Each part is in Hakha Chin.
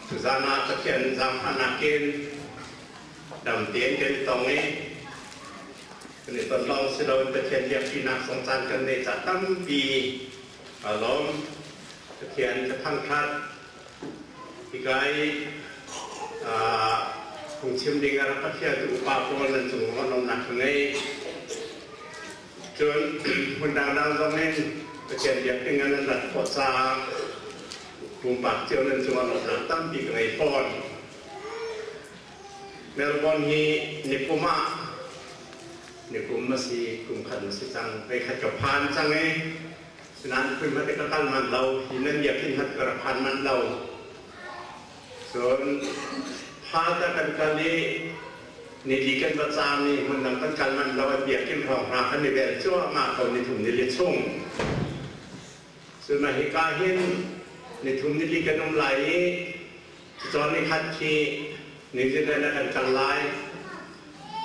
Tuzan ah Pathian zaangfahnak in dam tein kan i tong i kan i ton lawng si loin Pathian biakṭinak zong caan kan neih caah tampi aa lawm. Pathian ka thangṭhat. Hika i phungchim ding ah rak ka fialtu upa pawl nan cung lawmhnak ka ngei. Cun hmun dangdang zong in Pathian biak ding ah nan rat khawh caah pumpak cio nan cungah lawmhnak tampi ka ngei fawn. Melbourne hi nikum ah nikum a si kum khat na si cang voikhat ka phan cang i sinain phun hmanh ka kal manh lo hi nan biakinn hmanh ka rak phan manh lo cun phan kan kal i nili kan va caam i hmun dang kan kal manh lo an biakinn hrawng hna kan i vel cuahmah ko nithum nili chung cun mah hika hin nithum nili kan um lai i Cucawn nikhat khi New Zealand ah kan kal lai.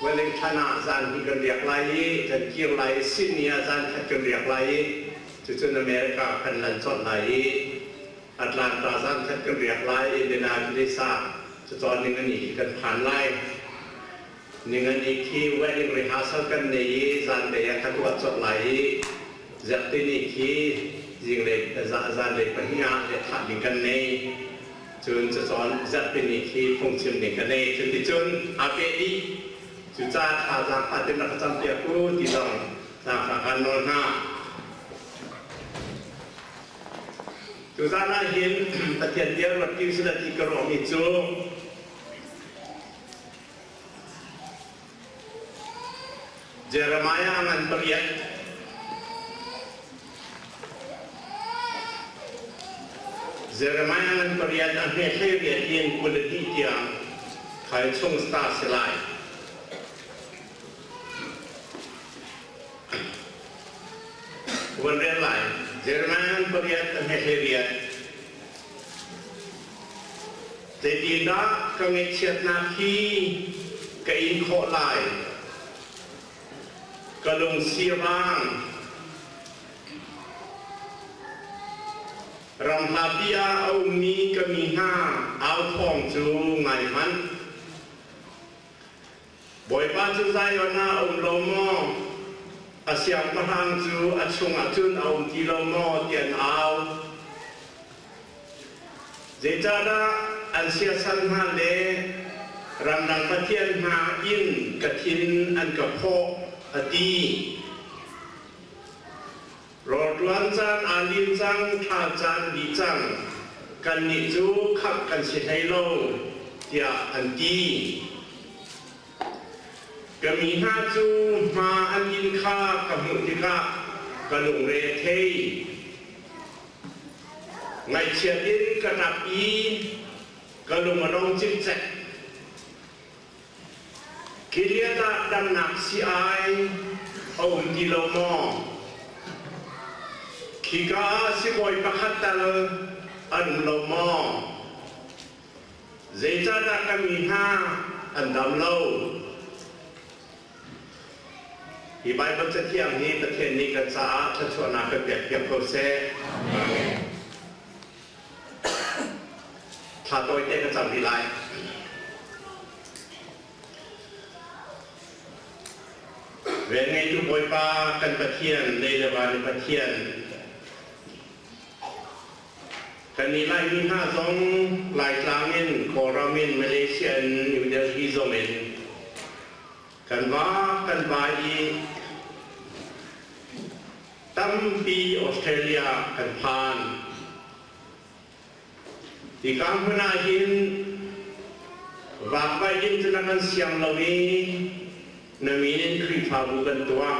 Wellington ah zan hi kan riak lai i kan kir lai i Sydney ah zan khat kan riak lai i cucun America kan lan colh lai i Atlanta zan khat kan riak lai Indianapolis ah cucawn ningani khi kan phan lai. Ningani khi wedding rehearsal kan nei i zanlei ah ka tuah colh lai i zarhtini khi zinglei zanlei pahnih ah lehthah ding kan nei. Cun cacawn zarhpini khi phungchim ding ka nei. Cuticun aa peh dih. Cucaah thazaang fatin rak ka campiak u ti zong zaangfah kaan nawl hna. Tuzaan ah hin Pathian bia ruat ti usih ti ka ruahmi cu Jeremiah ngan pariat Jeremiah ngan pariat a hme hlei riat in 22 tiang khai chung star si lai. Van rel lai. Jeremiah ngan pariat a hme hlei riat. Zeitindah ka ngaihchiatnak hi ka in khawh lai? Ka lung sirang. Ram hlapi ah a ummi ka mi hna au thawng cu ngai hmanh. Bawipa cu Zion ah a um lo maw? A siangpahrang cu a chungah cun a um ti lo maw? ti an au. Zeicahdah an siasal hna le ramdang pathian hna in ka thin an ka phawh a ti. Rawlṭuan caan aa lim cang, thla caan dih cang, kannih cu khamh kan si hlei lo, tiah an ti. Ka mi hna cu hma an in kha ka hmuh tikah ka lungre a thei. Ngaihchiat in ka ṭap i ka lung a dong cikcek. Gilead ah damnak sii-ai a um ti lo maw? Khika ah sibawi pakhat tal an um lo maw? Zeicahdah ka mi hna an dam lo? Hi Baibal Cathiang hi Pathian nih kan caah thluachuahnak kan pekpiak ko seh. Amen. Thla tawite ka cam rih lai. Vel ngeitu Bawipa kan Pathian, lei le van i Pathian, kan nih Laimi hna zong Laitlang in, Kawlram in, Malaysia in, New Delhi zong in kan va kan vai i tampi Australia kan phan. Hika hmun ah hin vakvai in cu na kan siang lo i na min in Khrihfabu kan tuah.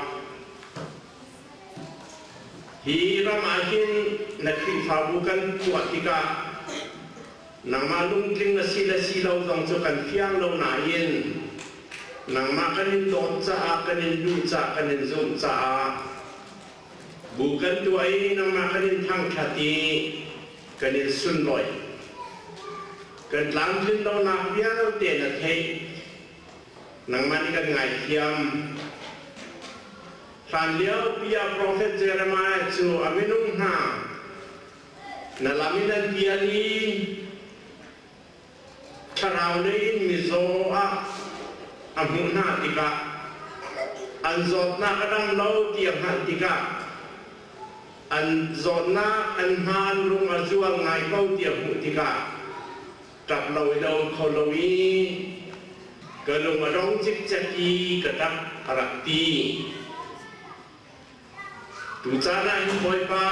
Hi ram ah hin na Khrihfabu kan tuah tikah nangmah lungtling na si le si lo zong cu kan fiang lo nain nangmah kan in dawt caah kan in duh caah kan in zumh caah bu kan tuah i nangmah kan in thangṭhat i kan in sunlawih. Kan tlamtlin lonak vialte na theih. Nangmah nih kan ngaithiam. Hlanlio pi ah profet Jeremiah cu a minung hna na lam in an pial i. Thlarau lei in mizaw ah a hmuh hna tikah an zawtnak a dam lo ti a hngalh tikah an zawtnak an hma an lung a zual ngai ko ti a hmuh tikah ṭap lo in a um kho lo i ka lung a dong cikcek i ka ṭap a rak ti. Tucaan ah hin Bawipa,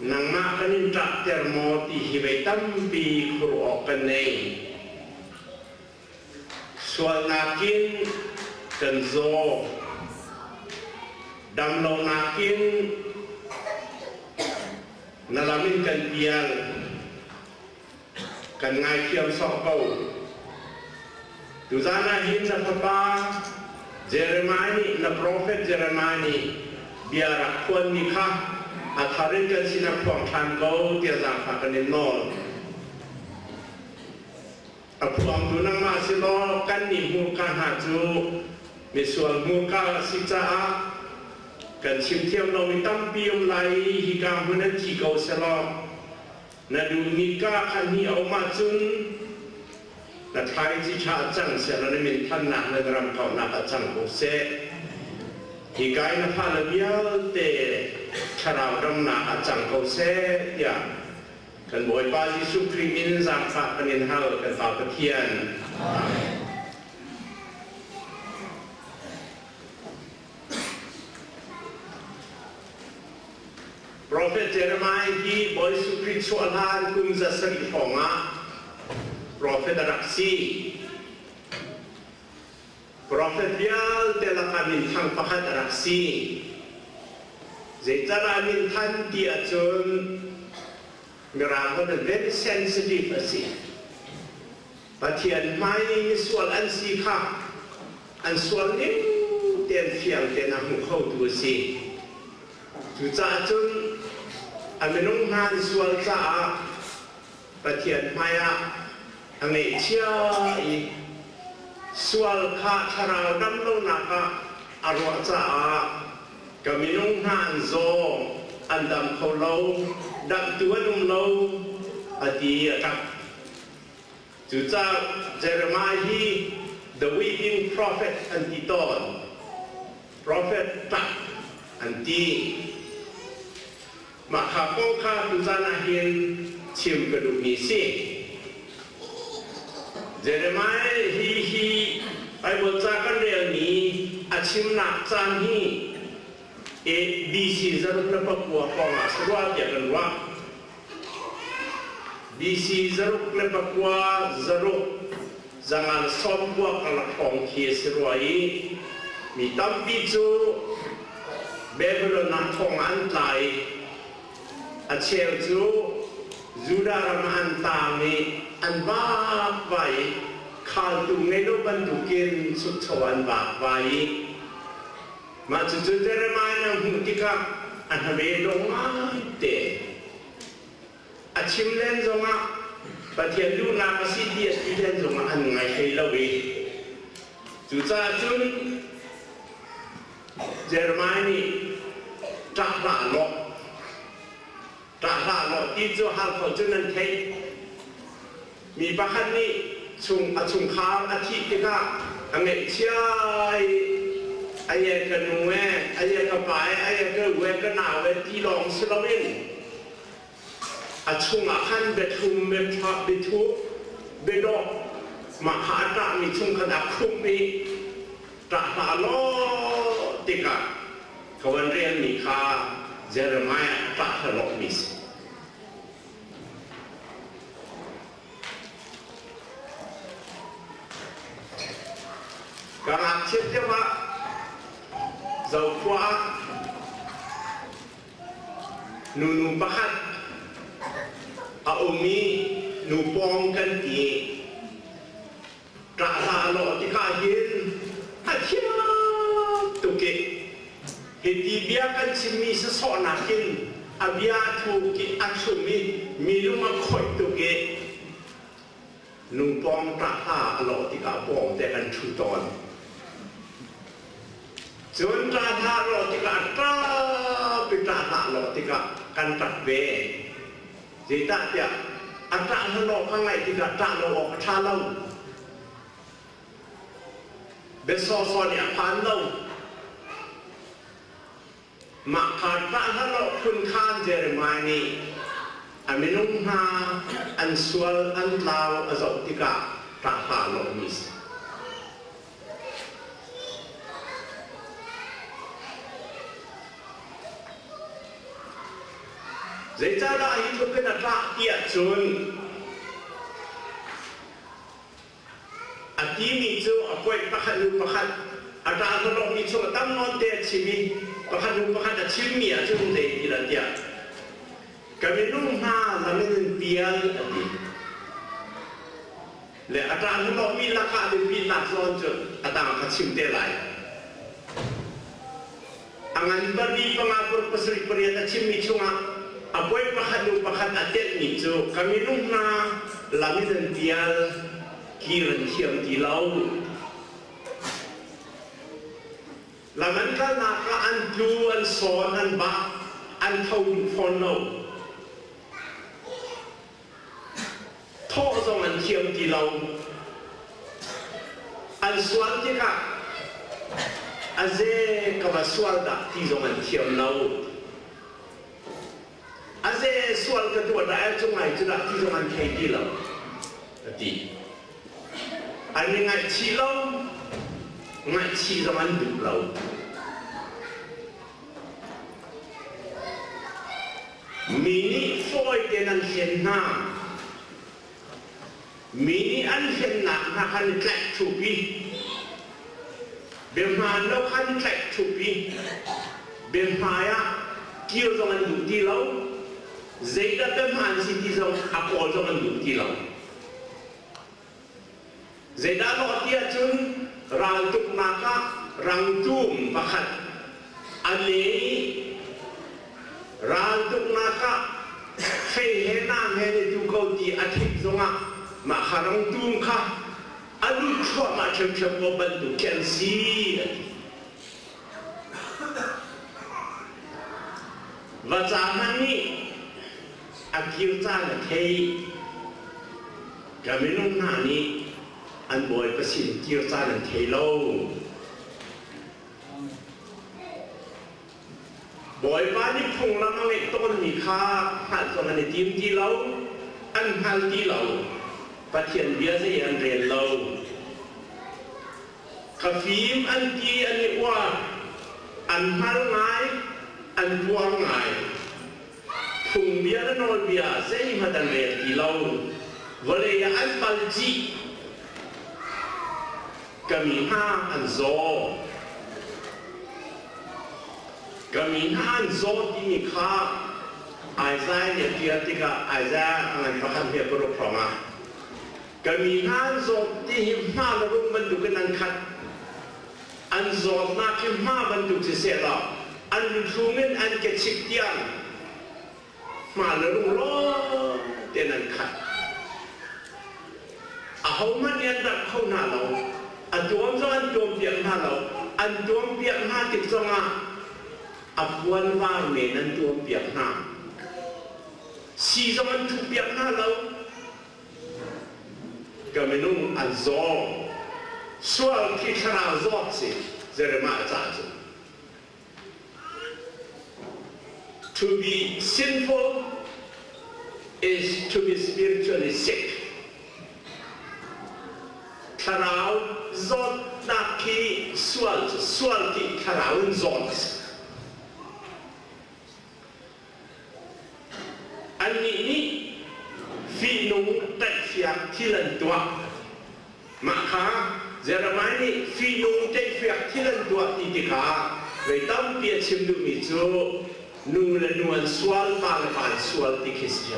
nangmah kan in ṭahter maw ti hi vei tampi khuaruah awk kan nei. Sualnak in kan zaw, damlonak in na lam in kan pial, kan ngaithiam sawh ko. Tuzan ah hin na fapa Jeremiah nih na profet Jeremiah nih bia rak phuanmi kha a thar in kan sinah phuang ṭhan ko tiah zaangfah kan in nawl. A phuangtu nangmah si law kannih hmurka hna cu misual hmurka a si caah kan chim thiam lomi tampi um lai i hika hmun an thi ko selaw na duhmi ka kha ni a um ahcun na thlaici ṭha a cang sehlaw na min thannak le na ram kauhnak a cang ko seh. Hika i na fale vialte thlarau damnak ah cang ko seh tiah kan Bawipa Jesuh Khrih min zaangfah kan in hal kan Pa Pathian. Amen. Prophet Jeremiah hi Bawi Jesuh Khrih chuah hlan kum 700 hrawng ah prophet a rak si. Prophet vialte lakah minthang pakhat a rak si. Zeicahdah minthan ti ahcun Mirang holh in very sensitive a si. Pathian hmai i misual an si kha an sual ning tein fiang tein a hmu khotu a si. Cucaah cun a minung hna an sual caah Pathian hmaiah a ngaihchia i sual kha thlarau damlonak ah a ruah caah ka minung hna an zaw, an dam kho lo, damhtu an um lo, a ti a ṭap. Cucaah Jeremiah hi the weeping prophet an ti tawn. Prophet ṭap an ti. Mah kha kong kha tuzan ah hin chim ka duhmi si. Jeremiah hi hi Bible ca kan relmi a chimnak caan hi BC 1900 hrawng ah si rua tiah kan ruah. BC 1900 zaruk zangan sawmkua karlak hrawng khi a si rua i mi tampi cu Babylon ah thong an tla i a cheu cu Judah ram ah an taang i an vakvai i khaltu ngei lo bantukin chukcho an vakvai i mah cucu Jeremiah na hmuh tikah a hnabei dong ngaite. A chim len zongah Pathian duhnak a si ti a ti len zongah an ngai hlei lo i cucaah cun Jeremiah nih ṭah hlah law ṭah hlah law ti cu hal kho cu nan theih. Mi pakhat nih chung a chungkhar a thih tikah a ngaihchia i aye ka nu e, aye ka pa e, aye ka u e, ka nau e ti lawng si loin a chungah khan biathlum, biaṭha, biathup, biadawh mah kha a ṭahmi chung khan a khumh i ṭah hlah law tikah ka van relmi kha Jeremiah a ṭah hlalawhmi si. Ka ngakchiat lio ah Zokhua ah nunu pakhat a um i nu pawng kan ti. Ṭah hlah lawh tikah hin a thiam tuk i hiti bia kan chimmi sasawhnak in a bia thuk i a thlum i mi lung a khoih tuk i nu pawng ṭah hla a lawh tikah pawng te kan ṭhu tawn. Cun ṭah hla lawh tikah ṭap i ṭah hlah lawh tikah kan ṭap ve. Zeicahtiah a. A ṭah hnawh ka ngaih tikah ṭah lo awk a ṭha lo. Bia sawhsawh nih a phan lo. Mah kha ṭah hnawh phun khan Jeremiah nih a minung hna an sual an tlau a zoh tikah ṭah hlah lawhmi si. Zeicahdah hi tluk in a ṭah ti ahcun a timi cu a poih pakhat hnu pakhat a ṭah hnawhmi chung a tam nawn te a chim i pakhat hnu pakhat a chimmi ahcun zei ti dah tiah ka minung hna lam in an pial a ti. Le a ṭah hnawhmi lakah biapinak zawn cu a dang ka chim te lai. A ngan pali panga paruk pasarih pariat a chimmi chungah a poi pakhat hnu pakhat a telhmi cu ka minung hna lam in an pial kir an thiam ti lo. Lam an kalnak ah an tlu, an sawn, an bak, an tho duh fawn lo. Thawh zong an thiam ti lo. An sual tikah a ze ka va sual dah ti zong an thiam lo. A ze sual ka tuah dah el cung ai cu dah ti zong an thei ti lo. A ti. An i ngaihchih lo, ngaihchih zong an duh lo. Mi nih fawi tein an hlen hna. Mi nih an hlennak hna kha an i tlaih ṭhup i biahmaan lo kha an i tlaih ṭhup i biahmai ah kir zong an duh ti lo. Zeidah biahmaan si ti zong a kawl zong an duh ti lo. Zeidah lawh ti ahcun raltuknak ah rangtum pakhat a le i raltuknak ah fei he nam he ne tu ko ti a theih zongah mah kha rangtum kha a lut thluahmah ṭhiamṭhiam ko bantuk khi an si a ti. Vaca hmanh nih a kir caan a thei. Ka minung hna nih an Bawipa sin kir caan an thei lo. Bawipa nih phunglam a ngeih tawnmi kha hngalh zong an i tim ti lo, an hngal ti lo. Pathian bia zei an rel lo. Ka fim an ti an i uar, an hngal ngai, an puar ngai. Phungbia le nawlbia zeihmanh an rel ti lo. Vawlei ah an pal chih. Ka mi hna an zaw. Ka mi hna an zaw timi kha Isaiah nih a ṭial tikah Isaiah a ngan pakhat hme paruk hrawngah ka mi hna an zawt ti hi hma le rung bantukin an khat. An zawtnak hi hma bantuk siseh law an luthlum in an kechik tiang hma le rung lawng tein an khat. Ahohmanh nih an damh kho hna lo. A tuam zong an tuampiak hna lo. An tuampiak hna tik zongah a puanvar men an tuampiak hna. Sii zong an thuhpiak hna lo. Ka minung an zaw. Sual khi thlarau zawt si Jeremiah ca cu. To be sinful is to be spiritually sick. Thlarau zawtnak khi sual cu sual ti thlarau in zawt a si. Annih nih fihnung tlaihfiak thil an tuah. Mah kha Jeremiah nih fihnung tlaihfiak thil an tuah ti tikah vei tampi a chim duhmi cu nu le nu an sual, pa le pa an sual ti khi si.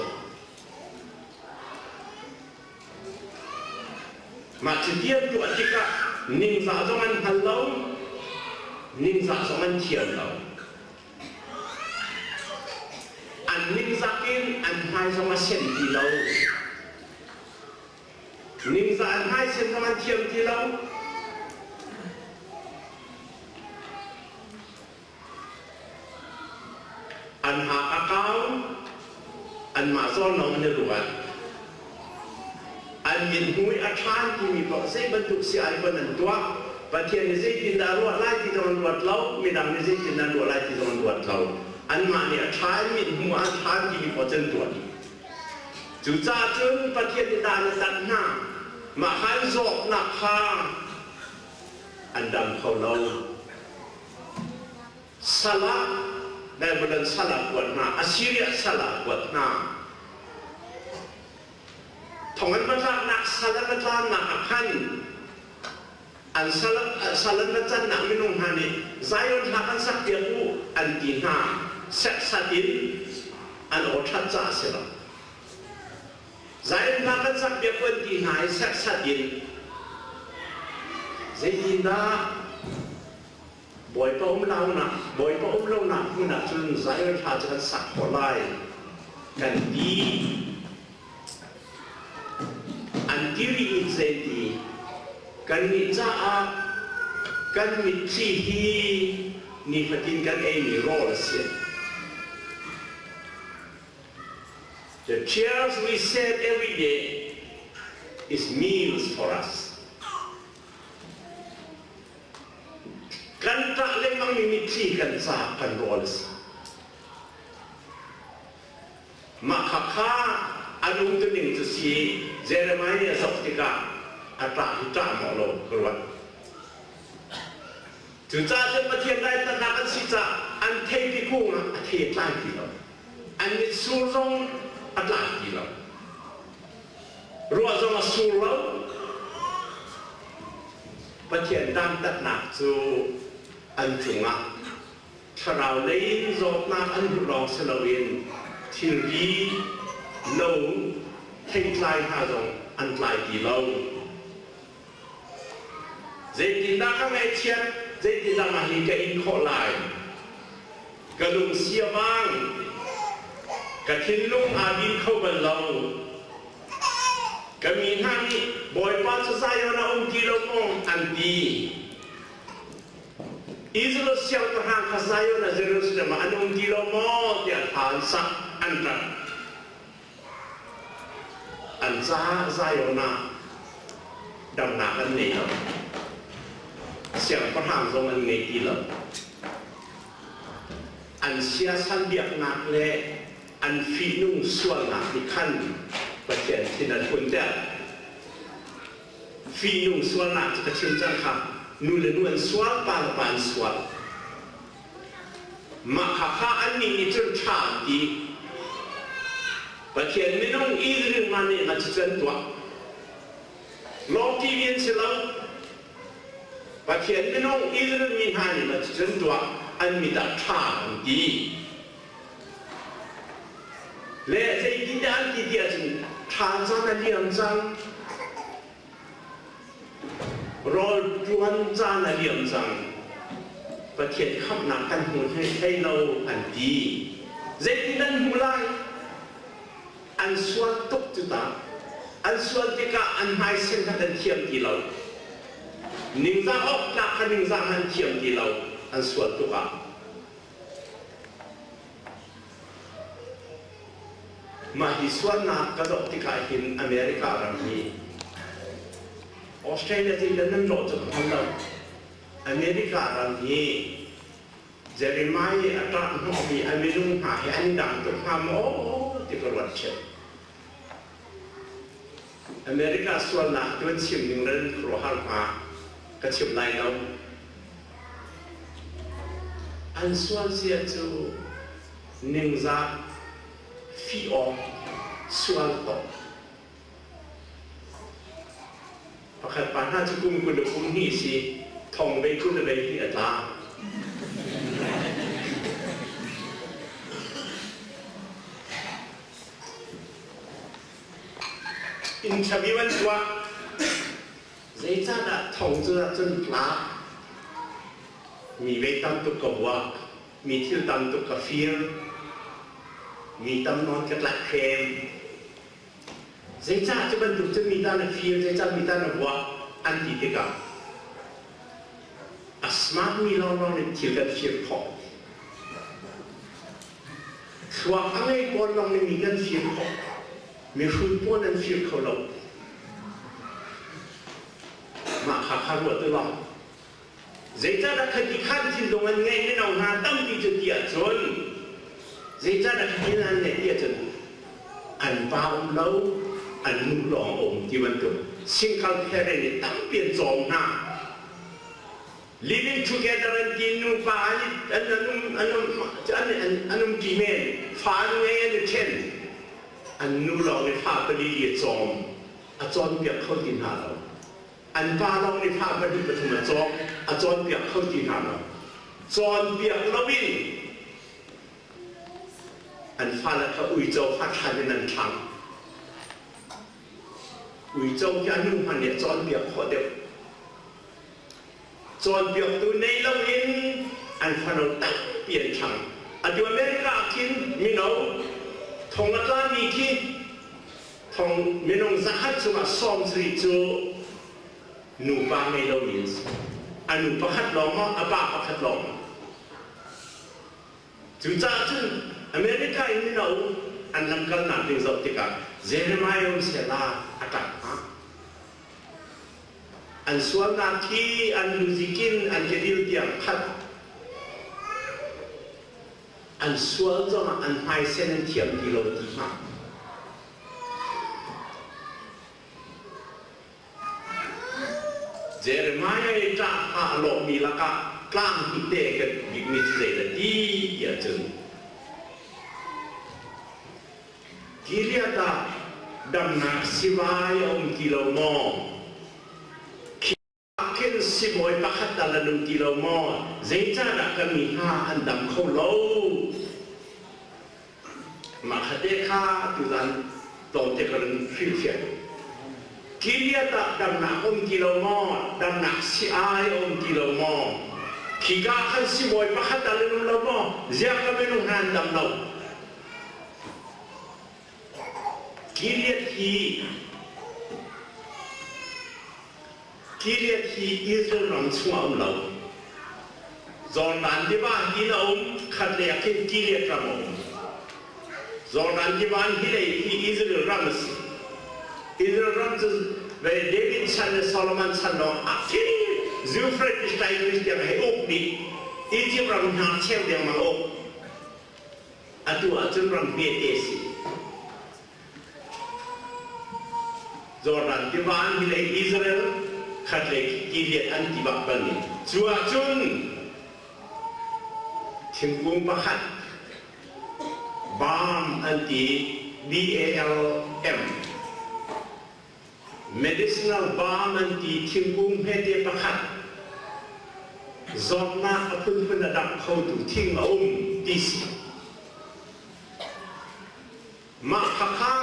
Mah cuti an tuah tikah ningzah zong an hngal lo, ningzah zong an thiam lo. An ningzak in an hmai zong a sen ti lo. Ningzah an hmai sen zong an thiam ti lo. An hak a kau, anmah zawn lawng an i ruat. An mithmui a ṭhan timi paoh zei bantuk si ai ban an tuah. Pathian nih zeitindah a ruah lai ti zong an ruat lo, midang nih zeitindah an ruah lai ti zong an ruat lo. Anmah nih a ṭha in mithmuh ah a ṭha timi paoh cu an tuah dih. Cucaah cun Pathian nih dan a tat hna. Mah kha an zawtnak kha an dam kho lo. Sal ah Babylon sal ah kuat hna, Assyria sal ah kuat hna. Thong an va tlaknak sal an va tlannak ah khan an sal, sal an va cannak minung hna nih Zion hla kan sak piak u an ti hna. Serhsat in an aw ṭhat caah a si lo. Zion hla kan sak piak u an ti hna i serhsat in zeitindah Bawipa um lonak Bawipa um lonak hmun ah cun Zion hla cu kan sak khawh lai kan ti. An ti rih mi zei ti kannih caah kan mitthli hi nifatin kan eimi rawl a si. The tears we shed every day is meals for us. Kan ṭah lengmangmi mitthli kan caah kan rawl a si. Mah khakha an umtuning cu si Jeremiah nih a zoh tikah a ṭah hi ṭah maw lo ka ruat. Cucaah cun Pathian daitlannak an si caah an theipi kung ah a thei a tlai ti lo. An mitsur zong a tlai ti lo. Ruah zong a sur lo. Pathian dantatnak cu an cungah thlarau lei in zawtnak an hmuh lawng si loin thilri lo theitlai hna zong an tlai ti lo. Zeitindah ka ngaihchiat, zeitindah mah hi ka in khawh lai? Ka lung si a vang, ka thinlung aa din kho bal lo. Ka mi hna nih Bawipa cu Zion ah um ti lo maw an ti. Israel siangpahrang kha Zion ah Jerusalem ah an um ti lo maw tiah thla an sak, an ṭap. An caah Zion ah damnak an ngei lo. Siangpahrang zong an ngei ti lo. An siasal biaknak le an fihnung sualnak nih khan Pathian thin an hunter. Fihnung sualnak cu ka chim cang kha nu le nu an sual, pa le pa an sual. Mah khakha annih nih cun ṭha an ti. Pathian minung Israel hna nih mah cucu an tuah. Lawng TV an si lo. Pathian minung Israel mi hna nih mah cucu an tuah. An mit ah ṭha an ti. Le zeitindah an ti ti ahcun ṭha caan a liam cang. Rawl ṭuan caan a liam cang. Pathian khamhnak kan hmu hlei lo an ti. Zeitin an hmuh lai? An sual tuk cu ta. An sual tikah an hmaisen kha an thiam ti lo. Ningzah awk tlak kha ningzah an thiam ti lo. An sual tuk ah. Mah hi sualnak ka zoh tikah hin America ram hi Australia ti le nan rawh cu ka hngal lo. America ram hi Jeremiah nih a ṭah hnawhmi a minung hna hi an dang tuk hnga maw ti ka ruat ṭheo. America sualnak tuan chim ning le khuaruahhar hna ka chim lai lo. An sual zia cu ningzah fih awk sual tok. Pakhat pa hna cu kum 20 le kum hnih si thong vei 20 le vei hnih a tla. Interview an tuah. Zeicahdah thong cu cun tlak? Mi vei tam tuk ka vuak, mi thil tam tuk ka fir, mi tam nawn ka tlaihhrem. Zeicah cu bantuk cun mi ta na fir, zeicah mi ta na vuak an ti tikah a smart mi lawnglawng nih thil kan fir khawh. Thluak a ngei pawl lawng nih mi kan fir khawh. Mihrut pawl an fir kho lo. Mah kha kha ruat u law zeicahdah khati khan thinlung an ngeih mino hna tampi cu ti ahcun zeicahdah khati an ngeih ti ahcun an pa um lo an nu lawng a um ti bantuk single parent nih tampi an cawm hna. Living together an ti nupa an an um an um an an um ti men fa an ngei an i ṭhen an nu lawng nih fa pali a cawm a cawnpiak kho ti hna lo. An pa lawng nih fa pahnih pathum a cawm a cawnpiak kho ti hna lo. Cawnpiak loin an fale kha uico kha thlan in an thlang. Uico khi a nu hmanh nih a cawnpiak khawh deuh. Cawnpiaktu nei loin an fano tampi an ṭhang. Atu America ah khin mino thong a tlami khi thong minung zakhat chungah 70 cu nupa ngei lomi an si. A nu pakhat lawng maw, a pa pakhat lawng maw? Cucaah cun America in mino an lamkalnak ding zoh tikah Jeremiah um sehla a ṭap hnga. An sualnak hi an luzik in an kedil tiang khat. An sual zongah an hmaisen an thiam ti lo ti hnga. Jeremiah i ṭah kha a lawhmi lakah tlang hnih te kan bikmi cu zeidah ti tiah cun Gilead ah damnak sivai a um ti lo maw? Khi ah khin sibawi pakhat tal an um ti lo maw? Zeicahdah ka mi hna an dam kho lo? Mah kha te kha tuzan tlawmte ka run hrilhfiah. Gilead ah damnak um ti lo maw? Damnak si-ai a um ti lo maw? Khika ah khan sibawi pakhat tal an um lo maw? Ziah ka minung hna an dam lo? Gilead hi Gilead hi Israel ram chungah um lo. Jordan tiva hin a um, khatlei ah khin Gilead ram a um. Jordan tiva hi lei hi Israel ram a si. Israel ram cu ve David chan le Solomon chan lawng ah khin Euphrates Tigris tiang hei uk dih. Egypt ram hna cheu dengmang a uk. Atu ahcun ram hmete a si. Jordan tiva an hi lei Israel khatlei Gilead an ti bak balmi. Cu ahcun thingkung pakhat balm an ti B-A-L-M medicinal balm an ti thingkung hmete pakhat zawtnak a phunphun a damh khotu thing a um ti si. Mah khakha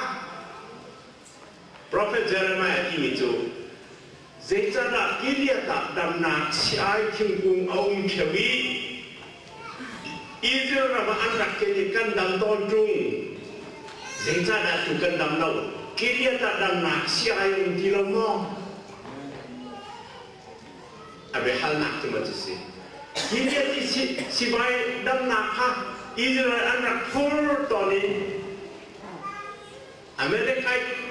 Prophet Jeremiah timi cu zeicahdah Gilead ah damnak si-ai thingkung a um ṭheo i Israel ram ah an rak ken i kan dam tawn ṭung zeicahdah tu kan dam lo Gilead ah damnak si-ai a um ti lo maw? A biahalnak cu maw cu si? Gilead i sivai damnak kha Israel an rak phur tawn i Amalekite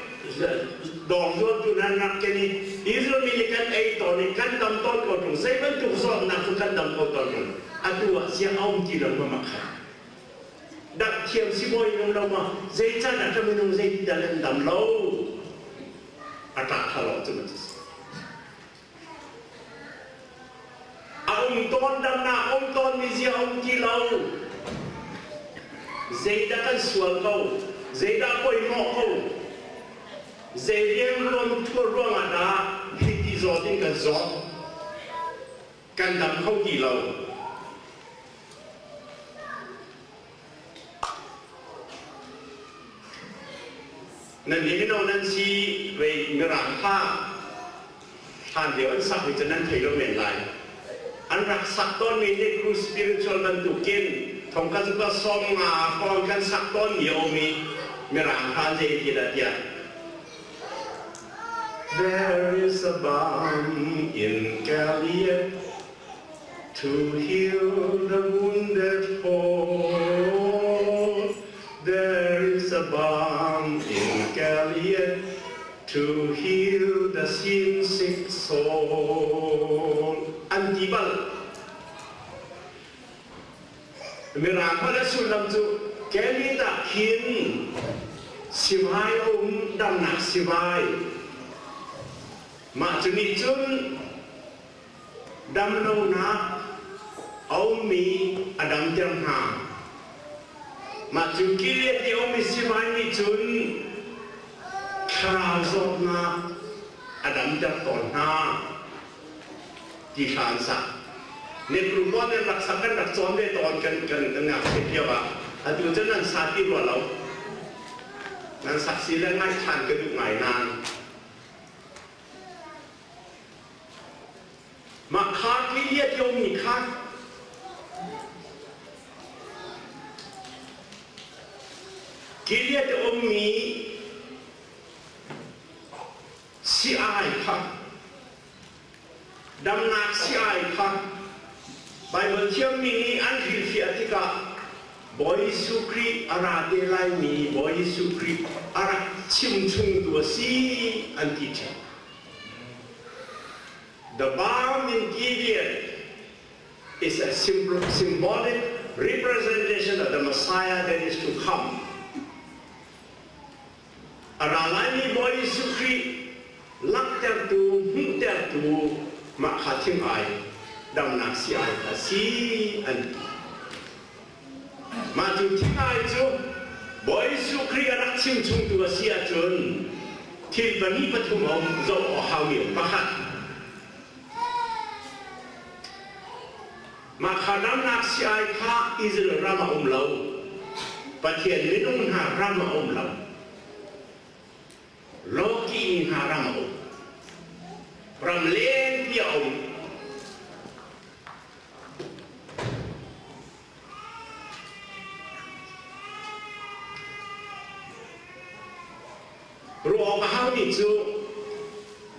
dawng zuamtu nan rak ken i Israel mi nih kan ei tawn i kan dam tawn ko ṭung zei bantuk zawtnak cu kan dam ko tawn ṭung atu ah siang a um ti lo ma makhat dak thiam sibawi nung lo ma zeican ah ka minung zei dal an dam lo a ṭah thalo cu ma si A um tawn damnak um tawn mi zia um ti lo. Zeidah kan sual ko? Zeidah poimawh ko? Zei riangruam thuar ruangah dah hi ti zawt in kan zawt? Kan dam kho ti lo. Nan nih mino nan si vei mirang hla hlan lio an sak mi cu nan thei lo men lai. An rak sak tawnmi Negro spiritual bantukin thongkhat cu ka sawm nga hrawng kan sak tawnmi a um i mirang hla zei ti dah tiah There is a balm in Gilead To heal the wounded whole, there is a balm in Gilead. To heal the sin sick soul an ti bal. Mirang holh a sullam cu Gilead ah khin sivai a um, damnak sivai. Mah cu nih cun damlonak a ummi a damter hna. Mah cu Gilead i a ummi sivai nih cun thlarau zawtnak a damter tawn hna. Ti hla an sak. Nekru pawl nih an rak sak kan rak cawn ve tawn kan kan kan ngakchiat lio ah. Atu cu nan sa ti rua lo. Nan sak si le ngaih ṭhan ka duh ngai nain. Mah kha Gilead i ummi kha Gilead i ummi si-ai kha Damnak si-ai kha Baibal thiammi nih an hrilhfiah tikah Bawi Jesuh Khrih a ra te laimi Bawi Jesuh Khrih a rak chimchungtu a si an ti ṭheo. The balm in Gilead is a symbolic representation of the Messiah that is to come. A ra laimi Bawi Jesuh Khrih langhtertu, hmuhtertu mah kha thing ai, damnak si ai kha si an ti. Mah cu thing ai cu Bawi Jesuh Khrih a rak chimchungtu a si ahcun thil pahnih pathum a um zoh a haumi um pakhat. Mah kha damnak si ai kha Israel ram a um lo. Pathian minung hna ram a um lo. Lawki mi hna ram a um. Ram lengpi a um. Ruah awk a haumi cu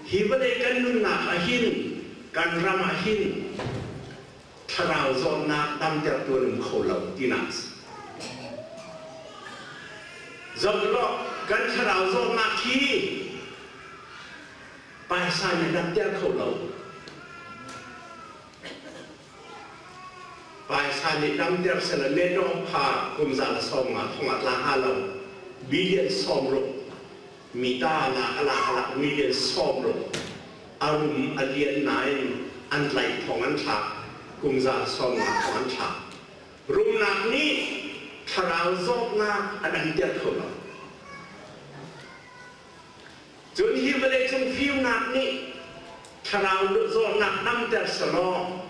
hi vawlei kan nunnak ah hin kan ram ah hin thlarau zawtnak damtertu an um kho lo tinak a si. Zoh law kan thlarau zawtnak hi paisa nih damter kho lo. Paisa nih damter sela Medawng pha kum za le 50 thong ah tla hnga lo. Billion 60 mi ta lak a lak a lak million 60 a rum a lian nain an tlaih thong an thlak kum za le 50 thong an thlak. Rumnak nih thlarau zawtnak a damter kho lo. Cun hi vawleicung fimnak nih thlarau zawtnak damter selaw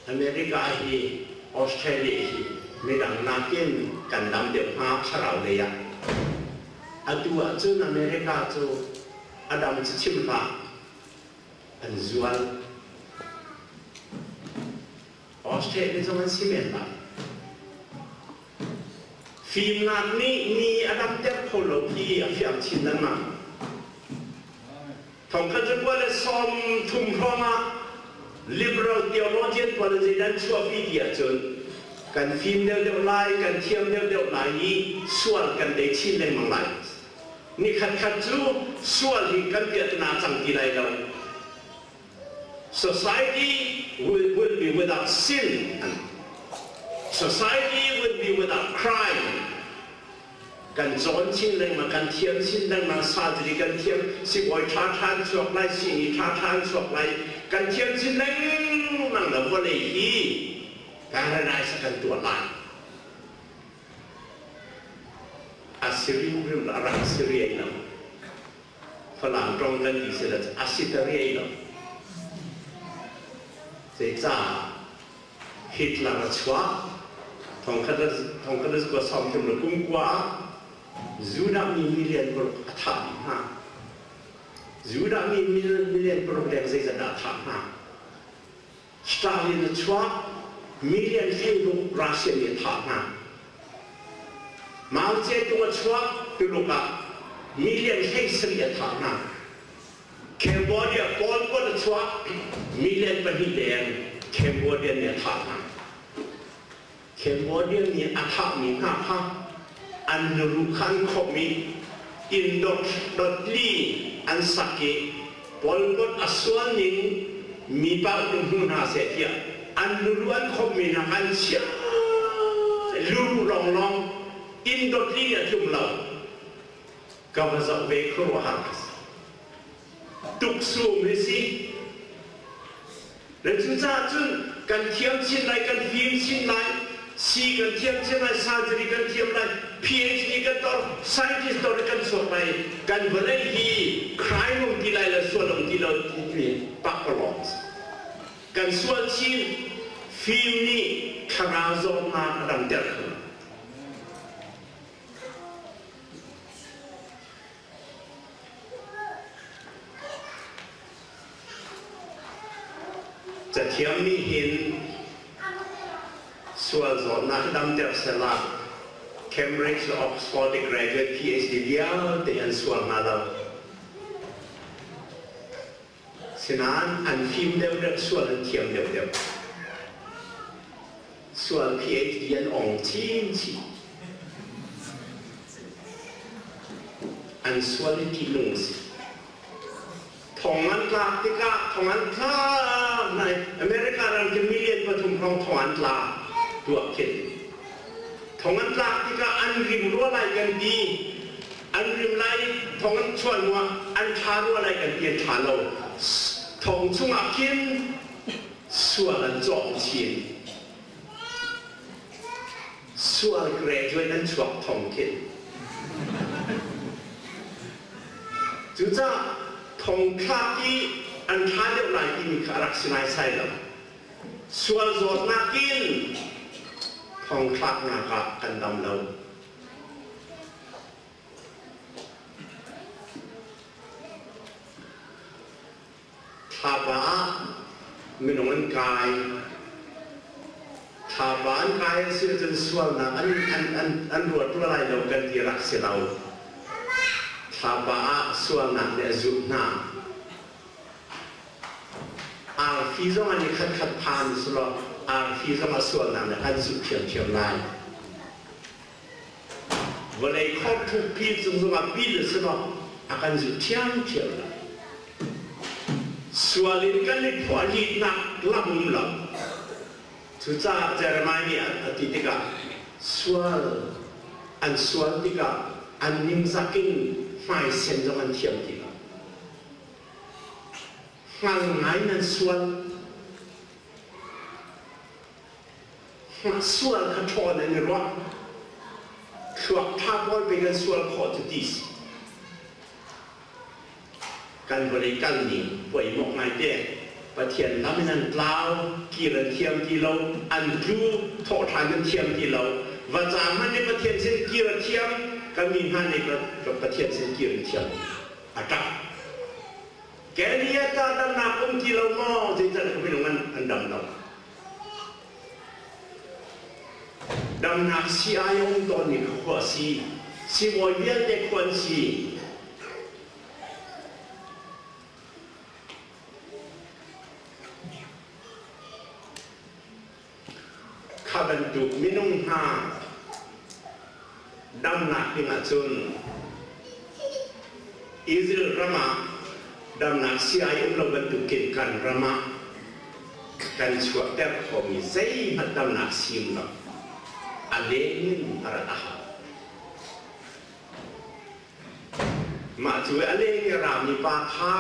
America hi Australia hi midang nakin kan dam deuh hnga thlarau lei ah. Atu ahcun America cu a dam cu chim hlah an zual. Australia zong an si men lai. Fimnak nih mi a damter kho lo hi a fiang chin lengmang. Thongkhat zakua le 30 hrawng ah liberal theologian pawl zeidah an chuahpi ti ahcun kan fim deuhdeuh lai, kan thiam deuhdeuh lai i sual kan tei chin lengmang lai. Nikhat khat cu sual hi kan piahtana cang ti lai lo. Society will, will be without sin. Society will be without crime. Kan cawn chin lengmang, kan thiam chin lengmang, surgery kan thiam, sibawi ṭha ṭha an chuak lai, sihni ṭha ṭha an chuak lai, kan thiam chin lengmang la vawlei hi paradise kan tuah lai. A si rimrim a rak si riai lo. Falam ṭong kan ti si a si ta riai lo. Zeicah Hitler a chuah thongkhat thongkhat zakua 30 le kum kua ah Judah mi million paruk a thah dih hna. Judah mi million paruk leng zeizat dah a thah hna. Stalin a chuak, million 16 Russia nih a thah hna. Mao Zedong a chuak, Tuluk ah million 17 a thah hna. Cambodia Pol Pot a chuak, million 2 leng Cambodia nih a thah hna. Cambodia nih a thahmi hna kha an nuruh kha an khawmh i. Inn dot dotli an sak i Pol Pot a sual ning mi paoh nih hmu hna seh tiah an luru an khomhmi hna kha an chiah luru lawnglawng inn dotli nih a tlum lo. Ka va zoh ve khuaruahhar ka si. Tuksum hi si. Le cucaah cun kan thiam chin lai, kan fim chin lai, si kan thiam chin lai, surgery kan thiam lai, PhD kan tor, scientist tor kan chuak lai, kan vawlei hi crime um ti lai le sual um ti lo ti pakpalawng a si. Kan sual chin, fim nih thlarau zawtnak a damter kho. Cathiam nih hin sual zawtnak damter sehla Cambridge le Oxford i graduate PhD vialte an sual hnga lo. Sinain an fim deuhdeuh, sual an thiam deuhdeuh. Sual PhD an ong chinchin. An sual i ṭihnung a si. Thong an tlak tikah thong an tlak nai America ram khi million pathum hrawng thong an tla tuah khin. Thong an tlak tikah an rim rua lai kan ti. An rim lai thong an chuah hnuah an ṭha rua lai kan ti an ṭha lo. Thong chungah khin sual an cawng chin. Sual graduate an chuak thong khin. Cucaah thongthlak i an ṭha deuh lai timi kha a rak si naisai lo. Sual zawtnak in thongthlaknak ah kan dam lo. Thlapa ah minung an kai. Thlapa an kai a si ahcun sualnak an, an, an, an ruat rua lai lo kan ti rak si lo. Thlapa ah sualnak nih a zulh hna. Arfi zong an i khatkhat phan selaw arfi zong a sualnak nih an zulh ṭhiamṭhiam lai. Vawlei khor thukpi cung zongah pil a si maw? A kan zulh ṭhiamṭhiam lo. Sual in kan i phuahlitnak lam um lo. Cucaah Jeremiah nih a ti tikah sual an sual tikah an ningzak in hmaisen zong an thiam ti lo. Hngal ngai in an sual. Sual kha ṭhawn an i ruah. Thluak ṭha pawl pei kan sual khawh cu ti si. Kan vawlei kal ning poimawk ngaite. Pathian lam in an tlau, kir an thiam ti lo, an tlu, thawhṭhan an thiam ti lo. Va ca hmanh nih Pathian sin kir a thiam, kan mi hna nih Pathian sin kir an thiam ti lo. A ṭap. Kenya ta damnak um ti lo maw? Zeicahtiah ka minung an dam lo. Damnak sii-ai a um tawnmi kha khua a si. Siibawi vialte khua an si. Kha bantuk minung hna damnak ding ahcun Israel ram ah damnak sii-ai um lo bantukin kan ram ah kan chuahter khawhmi zeihmanh damnak sim lo a leng in a rat a hau. Mah cu a leng i a rami pa kha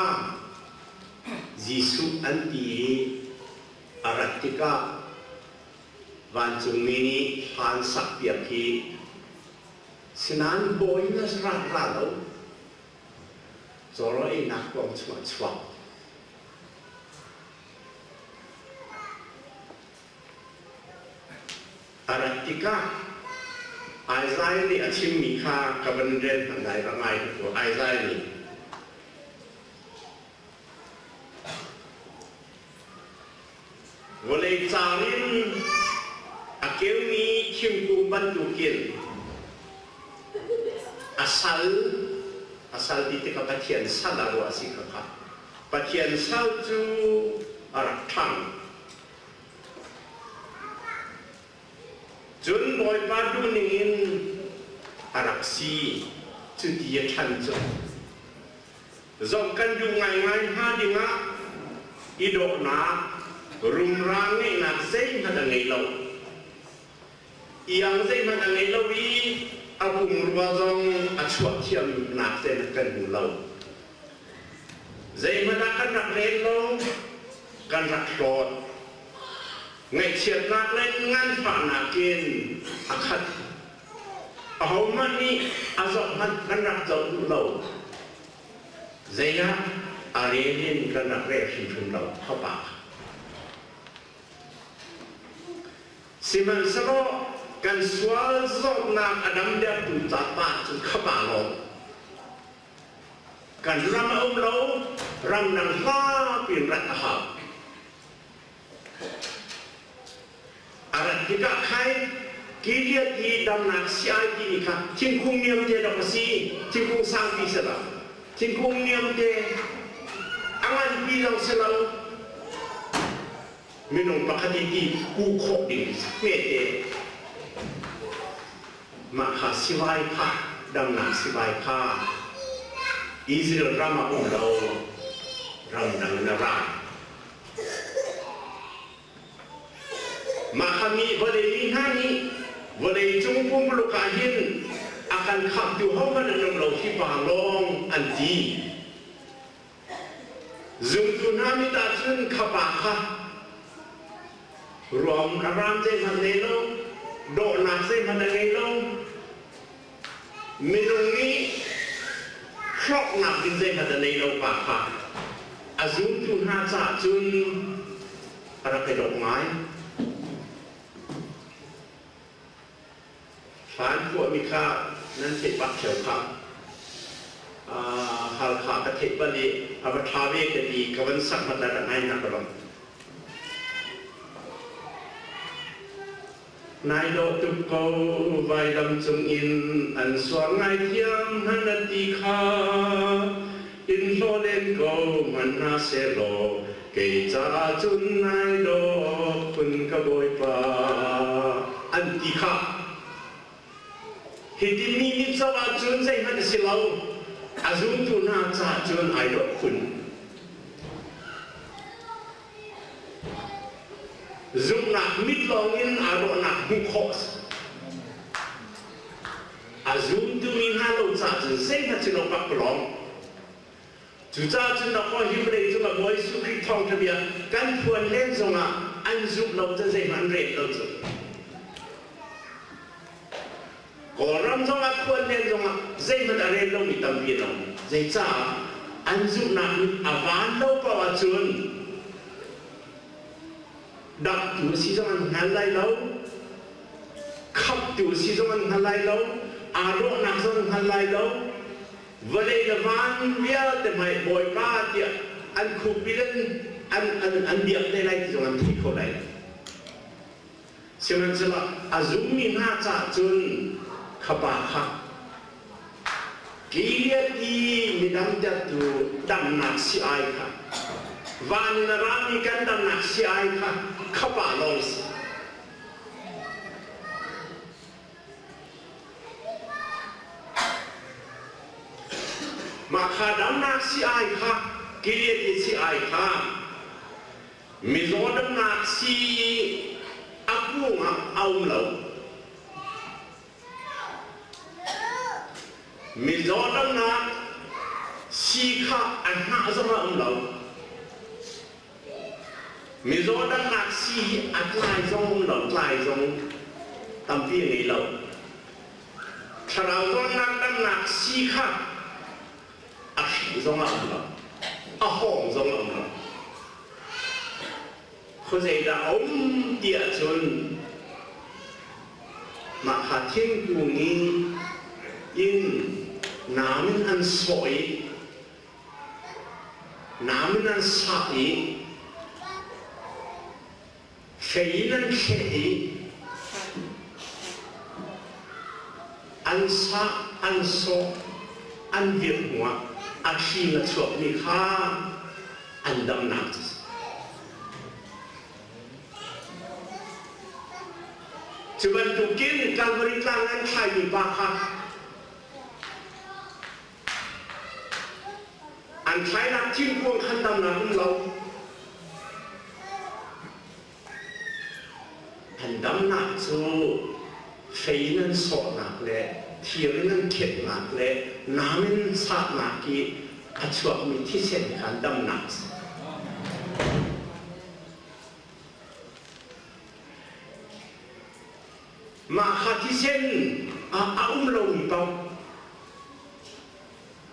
Jesuh an ti i a rat tikah vancungmi nih hla an sakpiak i sinain bawi na rat ra lo cawraw einak kuang chungah chuak. A rat tikah Isaiah nih a chimmi kha ka van rel hmanh lai va ngai hnik u. Isaiah nih Vawlei car in a keumi thingkung bantukin a sal, a sal ti tikah Pathian sal a ruah a si kha kha. Pathian sal cu a rak ṭhang. Cun Bawipa duhning in a rak si. Cuti a ṭhan cu zong kan duh ngaingai hnga dingah i dawhnak rumra ngeihnak zeihmanh a ngei lo. Iang zeihmanh a ngei lo i a pumrua zong a chuah thiamnak zeihmanh kan hmu lo. Zeihmanh ah kan rak rel lo, kan rak hlawt. Ngaihchiatnak le nganfahnak in a khat. Ahohmanh nih a zoh hmanh kan rak zoh duh lo. Zei ah a rel in kan rak rel hrimhrim lo khuapa. Sihmanhsehlaw kan sual zawtnak a dam dertu ca pa cu khapa lawng. Kan ram a um lo, ramdang hlapi in rat a hau. A rat tikah khan Gilead i damnak si-ai timi kha thingkung niamte dawk a si, thingkung sangpi si lo. Thingkung niamte a nganpi zong si lo, minung pakhat i ti ku khawh ding hmete. Mah kha sivai kha damnak sivai kha Israel ram ah um lo, ramdang in a ra. Mah kha mi vawlei mi hna nih vawleicung pumpuluk ah hin a kan khamhtu hohmanh an um lo hi pa lawng an ti. Zumtu hna mit ah cun kha pa kha ruam a ram zeihmanh nei lo, dawhnak zeihmanh a ngei lo, Minung nih hlawknak ding zeihmanh a nei lo pa kha a zumtu hna caah cun a rak i dawh ngai. Hlan phuahmi kha nan theih bak ṭheo kha. Halkha ka theih bal i a va ṭha ve ka ti ka van sak hmanh rak ngai hna ka bang. Nai dawh tuk ko vailam cungin an sual ngaithiam hna na ti kha in hlaw len ko hmanh hna sehlaw kei caah cun nai dawh phun ka bawipa an ti kha hiti mi nih zoh ahcun zeihmanh a si lo a zumtu hna caah cun ai dawh khun Zumhnak mit lawngin aa dawhnak hmuh khawh a si. A zumtu mi hna lo caah cun zeihmanh si lo pakpalawng. Cucaah cun na hawi hi vawlei cung ah Bawi Jesuh Khrih thawngṭha bia kan phuan len zongah an zumh lo cun zeihmanh an rel lo cu. Kawlram zongah phuan len zongah zeihmanh a rel lomi tampi an um. Zeicah? An zumhnak nih a van lo paoh ahcun daptu a si zong an hngal lai lo, khamhtu a si zong an hngal lai lo, aa dawhnak zong an hngal lai lo. Vawlei le van vialte hmai Bawipa tiah an khupil in an, an, an biak te lai ti zong an thei kho lai lo. Sihmanhsehlaw a zummi hna caah cun kha pa kha Gilead i midang dertu damnak si-ai kha van in a rami kan damnak si-ai kha kha pa lawng si. Mah kha damnak si-ai kha Gilead i si-ai kha Mizaw damnak sii a kung ah a um lo. Mizaw damnak sii kha a hnah zong ah a um lo. Mizaw damnak sii hi a tlai zong um lo, tlai zong tampi a ngei lo. Thlarau zawtnak damnak sii kha a hri zong ah um lo a hawng zong ah um lo khuazei dah a um ti ahcun mah kha thingkung i in nam in an sawh i nam in an sah i fei in an thleh i an sah an sawh an virh hnuah a thli a chuakmi kha an damnak cu si. Cu bantukin Calvary tlang an thlaimi pa kha. An thlainak thingkuang khan damnak um lo. An damnak cu fei in an sawhnak le thir in an khetnak le nam in sahnak i a chuakmi thisen kha an damnak a si. Mah kha thisen ah a um lomi paoh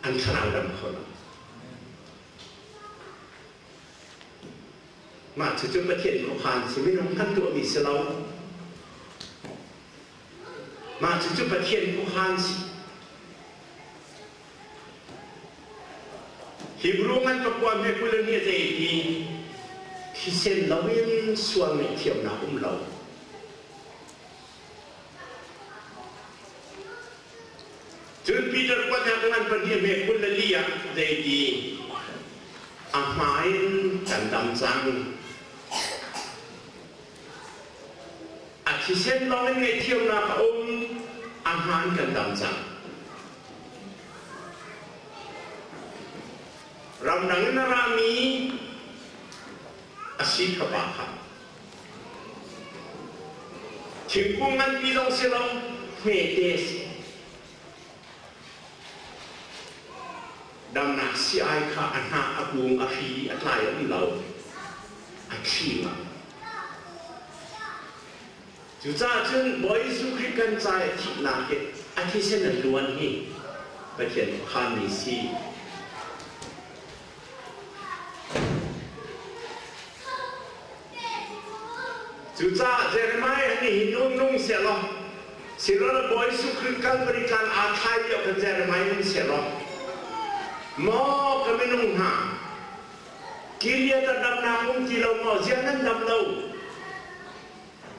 an thlarau dam kho lo. Mah cucu Pathian khuakhan si minung kan tuahmi si lo. Mah cucu Pathian khuakhan si. Hebrew ngan pakua hme kul ni a zei ti thisen loin sual ngaihthiamnak um lo. Cun Peter kuatnak ngan pahnih hme 24 ah zei ti a hmai in kan dam cang. A thisen lawng in ngaihthiamnak a um, a hmaan kan dam cang. Ramdang in a rami a si kha pa kha. Thingkung nganpi zong si lo, hmete a si. Damnak si-ai kha a hnah, a kung, a hri, a tlai a um lo. A thli ngam. Cucaah cun Bawi Jesuh Khrih kan ca i a thihnak hi a thisen a luan hi Pathian khuakhanmi si. Cucaah Jeremiah nih hi nun nung sehlaw, silo Bawi Jesuh Khrih Calvary tlang aa thlai lio khan Jeremiah nun sehlaw, maw ka minung hna, Gilead ah damnak um ti lo maw? Ziah nan dam lo?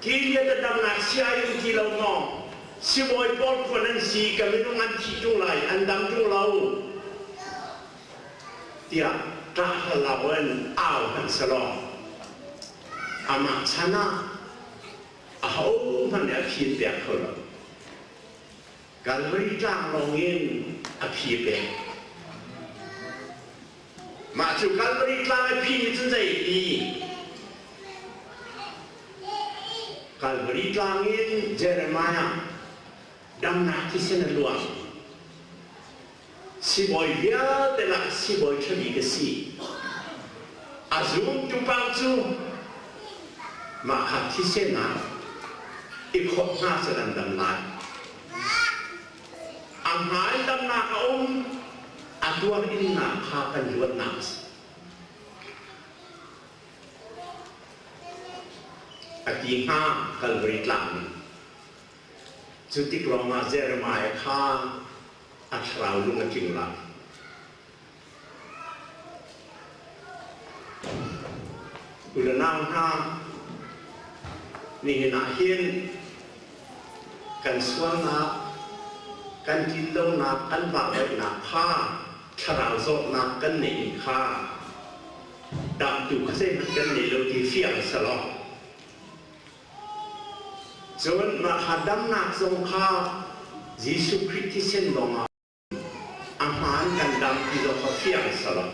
Gilead ah damnak siai um ti lo maw? Sibawi pawl khua nan si, ka minung an thi ṭung lai, an dam ṭung lo. Tiah ṭah hal in au hmanh selaw, amah chan ah ahohmanh nih a phi pek kho lo. Kalvari tlang lawng in a phi pek. Mah cu Kalvari tlang i phi nih cun zei ti? Kalvari tlang in Jeremiah damnak thisen a luang. Sibawi vialte lak sibawi ṭha bik a si. A zumtu paoh cu mah kha thisen ah i khawh hna cu an dam lai. A hmai damnak a um, a tuar innak kha kan luatnak a si. A ti hnga Kalvari tlang nih. Cu tik lawngah Jeremiah kha a thlarau lung a tling lai. U le nau hna, nihin ah hin kan sualnak, kan tlinlonak, kan vahvaihnak kha thlarau zawtnak kan neihmi kha damtu kha zeihmanh kan nei lo ti fiang selaw cun mah kha damnak zong kha Jesuh Khrih thisen lawngah A hmaan kan dam ti zong kha fiang selaw.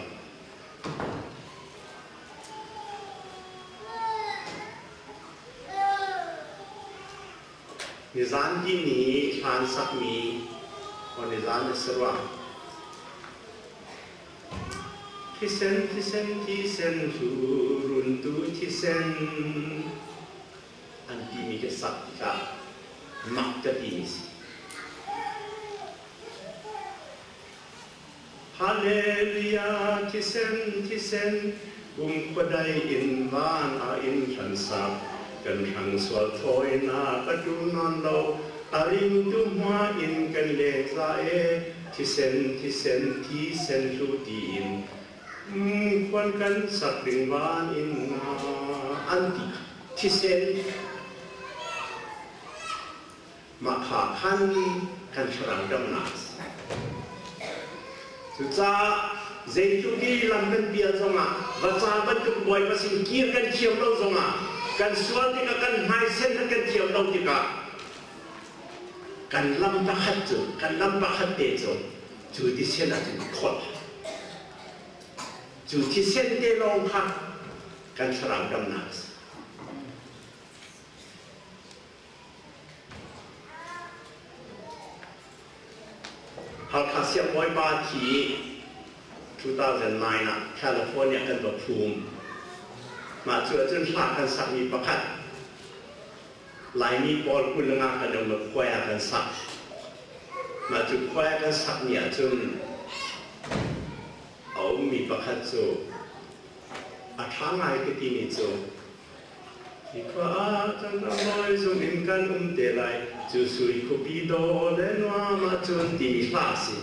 Nizan timi hlan sakmi or nizan a si rua. Thisen, thisen, thisen, runtu thisen an timi ka sak tikah mak ka timi si. Hallelujah thisen thisen kumkhua dai in van ah in hran sak kan hrang sual thawinak a tu nawn lo a ringtu hma in kan leng za e thisen thisen thisen hlu tiin khuan kan sak ding van in na an ti thisen Mah kha khan kan thlarau damnak a si. Cucaah zeitluk i lam kan pial zongah vaca bantuk Bawipa sin kir kan thiam lo zongah kan sual tikah kan hmaisen kan kan thiam lo tikah kan lam pakhat cu kan lam pakhat te cu cu thisen ahcun khawlh. Cu thisen te lawng kha kan thlarau damnak a si. Halkha Siangbawipa thi 2009 ah California kan va phum. Mah cu ahcun hla kan sakmi pakhat Laimi pawl 20 nga kan um i khuai ah kan sak. Mah cu khuai ah kan sakmi ahcun a ummi pakhat cu a ṭha ngai ka timi cu hi khua ah kan ram lawi zung in kan um te lai cu sui khuapi dawh le nuam ahcun timi hla a si.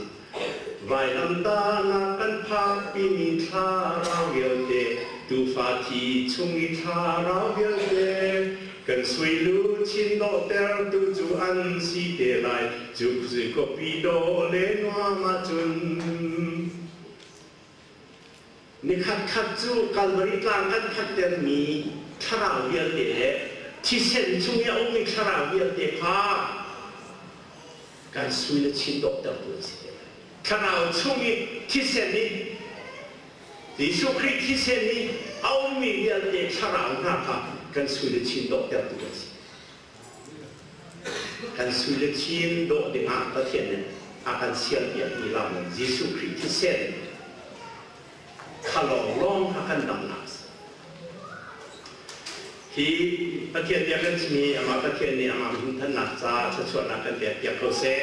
Vailamtahnak kan phakpimi thlarau vialte, tuufa thi chung i thlarau vialte, kan sui luchin dawhtertu cu an si te lai, cu sui khuapi dawh le nuam ahcun. Nikhat khat cu Kalvari tlang kan phanhtermi thlarau vialte le thisen chung i a ummi thlarau vialte kha kan sui le chin dawhtertu an si te lai. Thlarau chung i thisen i Jesuh Khrih thisen i a ummi vialte thlarau hna kha kan sui le chin dawhtertu an si. Kan sui le chin dawh dingah Pathian nih a kan sialpiakmi lam Jesuh Khrih thisen kha lawnglawng kha kan damnak a si. Hi Pathian bia kan chim i amah Pathian nih amah hmunthannak ca thluachuahnak kan pek piak ko seh.